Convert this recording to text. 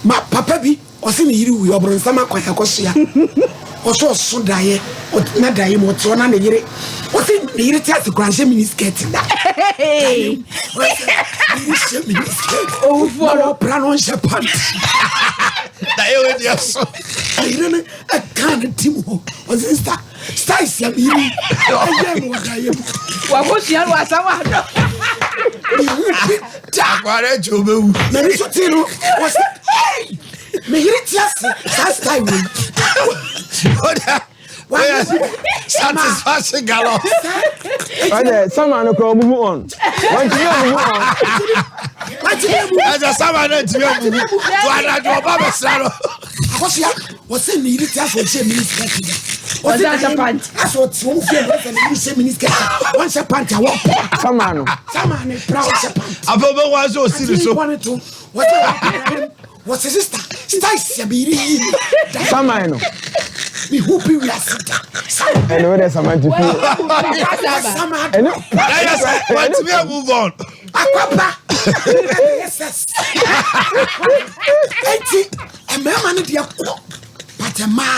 Ma papa bi ɔse ne yere wui, ɔbronsam akwan akɔsoa. Ɔso ɔso daeɛ, na daeɛ mu ɔte hɔ na ne yere, ɔse ne yere te ase koraa nhyɛ mini skirt da. Daeɛ mu ɔse ne yere hyɛ mini skirt. Owufoɔ no. Ɔpra no ɔnhyɛ pant. Daeɛ wei deɛ so. Ne yere no ɛka ne tim hɔ. Ɔse sista, styles a me yere ɛyɛ no wɔ daeɛ mu. Wakɔsua no wasan wadɔ. Mehu bi da. Akwara akyi wobɛwu. N'ani so tee no, ɔse, hey! Me yere te ase saa style wei. Satisfaction galore. Ɔdɛ sama no kora ɔmuvu on. Wɔntumi amuvu on. Ɛsɛ sama no ntumi amuvu. To anadwo ɔba bɛsra no. Akɔsoa wɔsɛ ne yere te ase ɔhyɛ mini skirt da. Ɔsɛ ahyɛ pant. Asɛ ɔte wɔn fie no ɔsɛ ne yere hyɛ mini skirt a wɔnhyɛ pant a wɔpra. Sama no. Sama no pra ɔhyɛ pant. Afei wobɛhu asɛ ɔsi ne so. Wɔsɛ wɔpra. Wɔsi sista style sɛ biribi yi da. Saman no. Mi hu bi wiase da. Ɛna o de saman ti fi. Saman. Ɛnu. Ɛyɛ sɛ wɔntumi a move on. Akwaba. Ɛyɛ sɛ. Eti mmarima no deɛ kɔ but mmaa.